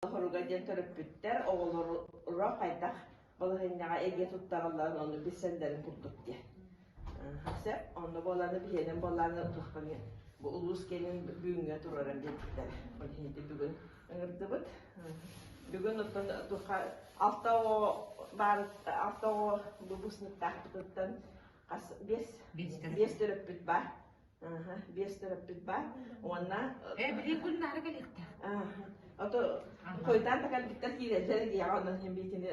Хоруга диэн төрөппүттэр оҕолоро хайдах балаһыанньаҕа эгэ туттаралларын ону билсэллэрин курдук диэн. Сөп, онно буолааны биһиэнин буолааны туохпаны бу улуус киэнин бүгүҥҥэ туруоран биэрбиттэр. Ол иһин бүгүн ыҥырдыбыт. Бүгүн оттон туохха алта оҕо баар алта оҕо выпускниктаахпытыттан хас биэс биэс төрөппүт баар. Биэс төрөппүт баар. Уонна Э, били күн наары кэлиэхтээх. Ото хойутаан да кэлбиттэр киирэллэр диэҕэ, онон иһин биитини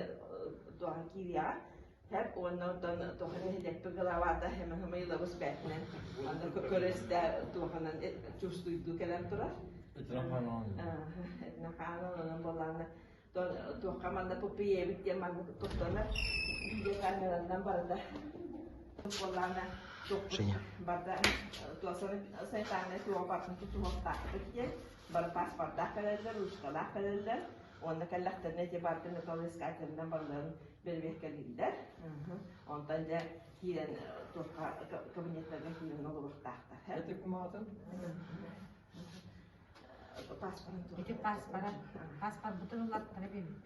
туоха киириэҕэ. Һэп уонна оттон туоха нэһилиэкпит главата Хэмэхэмэйлабыс бээтинэн анда көрө-истэ туоханан чувствуйдуу кэлэн турар. Этинэн хаанан онон буоллаҕына туохха манна пуппуйэбит диэн маннык туттанар видеокамеранан барыта буоллаҕына туохпут барда санитарнай туоҕа бартын тутуһуохтаахпыт диэн бары паспордаах кэлэллэр, ручкалаах кэлэллэр уонна кэллэхтэринэ ити барды металлоискателинэн барыларын бэрэбиэркэлииллэр. Онтон дьэ киирэн туохха кабинеттарга киирэн олоруохтаахтар. Ити кумаатын? Ити паспора, паспорбутун уларыттара биэрбит.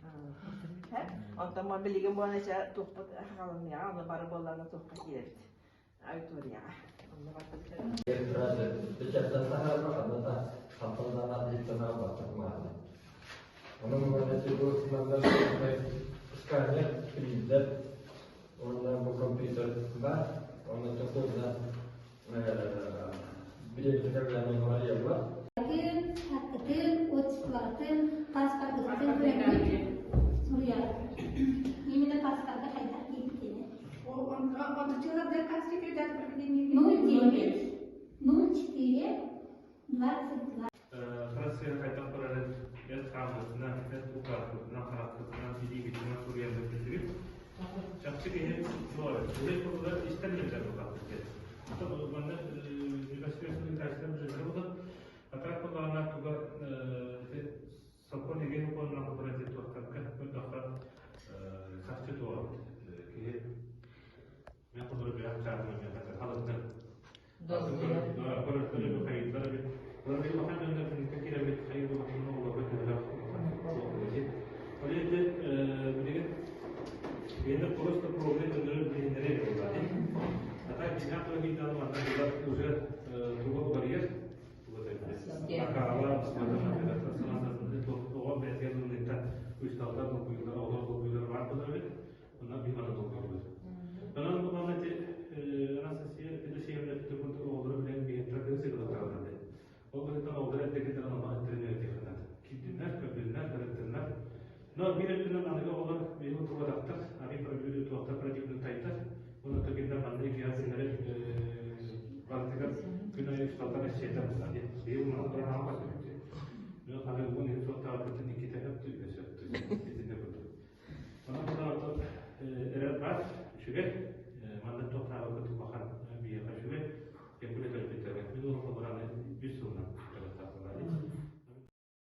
Онтон билигин буолан туохпут хаалыныаҕа, ону бары буоллаҕына туохха киирэбит аудиторияҕа. Онно барбыт. Сканер, принтер, уонна бу компьютер баар, онно токуонна Атын, атын, отчестволарын, паспоргытын көрөммүт суруйар. Именно паспорга хайдах киирбитини. 09 04 22. Франция хайдах барарын эт хааммытынан, эт кулгаахпытынан, харахпытынан, илиибитинэн суруйан бэрдэрдибит. Чахчы киһи үлэй курдуга истэн мэлдьэр буоллахпыт. Манна непосредственно качественно бюджеттары булан, а так буоллаҕына туга сокуон эгин сокуонунан кутуран туохтарга көрдөххө чахчы туох киһи мен кудуру бэйэх чаатына миэхэ халыттан Онон бу манна Анастасия Федосеевна эппитин курдук оҕолору билэн биһиэхэ кыыс ыгылатаҕына Ол быһыытынан оҕолор эрдэгиттэн анаммат тренер Киирдиннэр, көрдүннэр, ырыттыннар. Но биир өттүнэн аныгы оҕолор биһиги турбатахтар, аны туохтар противниктайдар. Уонна токиннар манна икиһэ синнэри барытыгар күн айы усталтан эссиэтэ буолар. Биһиги манан туран аҕа баспыт. Мен ханы уон иһин суоттаабыттан иккитэ өптү, өс өптү.